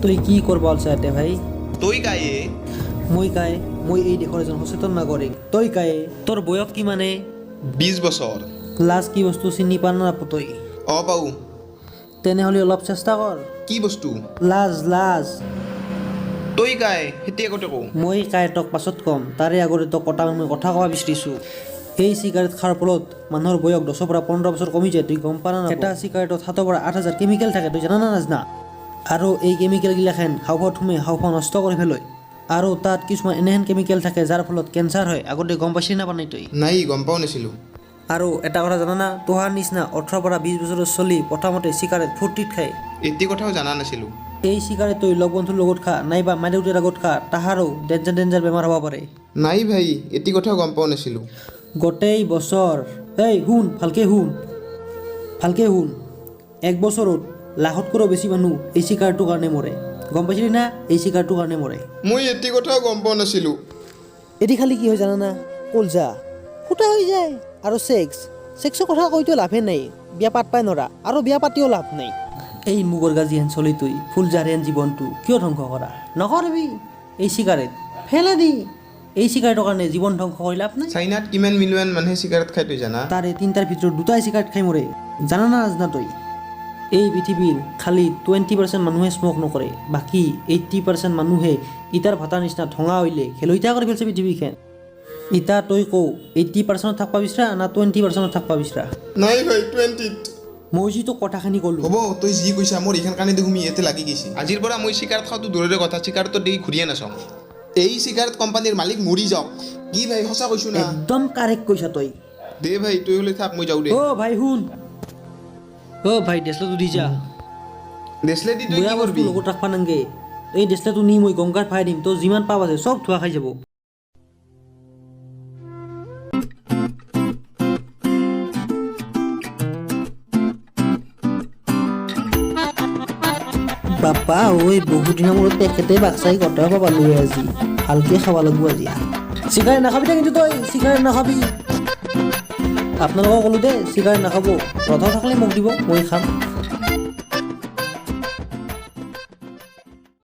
তই কি কৰবা ওলছা ইয়াতে ভাই? তই কায়ে? মই কাই? মই এই দেশৰ এজন সচেতন নাগৰিক। তই কায়ে? তোৰ বয়স কিমানে? 20 বছৰ। লাজ কি বস্তু চিনি পা না নাপা তই? অ পাও। তেনেহ'লে অলপ চেষ্টা কৰ। কি বস্তু? লাজ লাজ। তই কাই সেইটো আগতে কওঁ। মই কাই তোক পাছত ক'ম, তাৰে আগতে তোক কটা মই কথা ক'ব বিচাৰিছোঁ। এই চিগাৰেট খোৱাৰ ফলত মানুহৰ বয়স 10ৰ পৰা 15 বছৰ কমি যায়, তুই গম পা না? এটা চিগাৰেটত 7ৰ পৰা 8 হাজাৰ কেমিকেল থাকে, তুই জানা না নাজানা? আৰু এই কেমিকেলগিলাখেন হাওঁফাওঁত সোমাই হাওঁফাওঁ নষ্ট কৰি পেলায়। আৰু তাত কিছুমান এনেহেন কেমিকেল থাকে যাৰ ফলত কেঞ্চাৰ হয়। আগতে গম পাইছিলি না পানাই তই? নাই, গম পাও নাছিলো। আৰু এটা কথা জানা না, তোহাৰ নিচিনা 18ৰ পৰা 20 বছৰৰ চলি প্ৰথমতে চিগাৰেট ফূৰ্তিত খায়। এটি কথাও জানা নাছিলো। এই চিগাৰেট তই লগ বন্ধুৰ লগত খা নাইবা মা দেউতাৰ আগত খা, তাহাৰো ডেঞ্জাৰ ডেঞ্জাৰ বেমাৰ হ'ব পাৰে। নাই ভাই, এটি কথাও গম পাও নাছিলো। গোটেই বছৰ, এই শুন ভালকে শুন, ভালকে শুন, এক বছৰত লাখতকৈও বেছি মানুহ এই চিগাৰেটটোৰ কাৰণে মৰে। গম পাইছিলি না? এই চিগাৰেটটোৰ কাৰণে মৰে। মই এটি কথাও গম পোৱা নাছিলো। এটি খালি কি হয় জানা না? কলজা ফুটা হৈ যায়। আৰু ছেক্স, ছেক্সৰ কথা কৈতো লাভে নাই, বিয়া পাতপাই নৰা আৰু বিয়া পাতিও লাভ নাই। এই মুগৰ গাজীহেন চলি তুই ফুলজাৰহেন জীৱনটো কিয় ধ্বংস কৰা? নকৰিবি। এই চিগাৰেট ফেলে দি। এই চিগাৰেটৰ কাৰণে জীৱন ধ্বংস কৰি লাভ নাই। চাইনাত কিমান মিলিয়ন মানুহে চিগাৰেট খাই তই জানা? তাৰে 3টাৰ ভিতৰত 2টাই চিগাৰেট খাই মৰে, জানা না নাজানা তই? এই পৃথিৱীৰ খালি 20% মানুহে স্মক নকৰে, বাকী 80% মানুহে ইটাৰ ভাটাৰ নিচিনা ঠঙা অইলে খেলৈতা কৰি পেলছে পৃথিৱীখন। ইটা তই কওঁ, 80%ত থাকবা বিচৰা না 20%ত থাকবা বিচৰা? নাই ভাই, 20ত। মই যিটো কথাখিনি ক'লো। হ'ব, তই যি কৈছা মোৰ এইখন কাণে দেখুমি ইয়াতে লাগি গৈছে। আজিৰ পৰা মই চিগাৰেট খোৱাটো দূৰৰে কথা, চিগাৰেটৰ দেখি ঘূৰিয়ে নাচাওঁ। এই চিগাৰেট কোম্পানীৰ মালিক মৰি যাওক। কি ভাই, সঁচা কৈছো না? একদম কাৰেক্ট কৈছা তই। দে ভাই, তই হ'লে থাক, মই যাওঁ দে। অ' ভাই শুন, অ' ভাই ডেচলাটো দি যা। দেচলে দি তই বেয়া কি বস্তু কৰবি? লগত ৰাখবা নাংগে। এই ডেচলাটো নি মই গংগাত ফাই দিম, তোৰ যিমান পাপ আছে চব ধোৱা খাই যাব। বাপা ঐ, বহুত দিনৰ মূৰত পেকেটে বাক্সাই গোটাব পালোৱে আজি। ভালকে খাব লাগিব আজি। চিগাৰেট নাখাবি দে কিন্তু, তই চিগাৰেট নাখাবি। আপোনালোকক ক'লো দেই, চিগাৰেট নাখাব। ৰধ থাকিলে মোক দিব, মই খাম।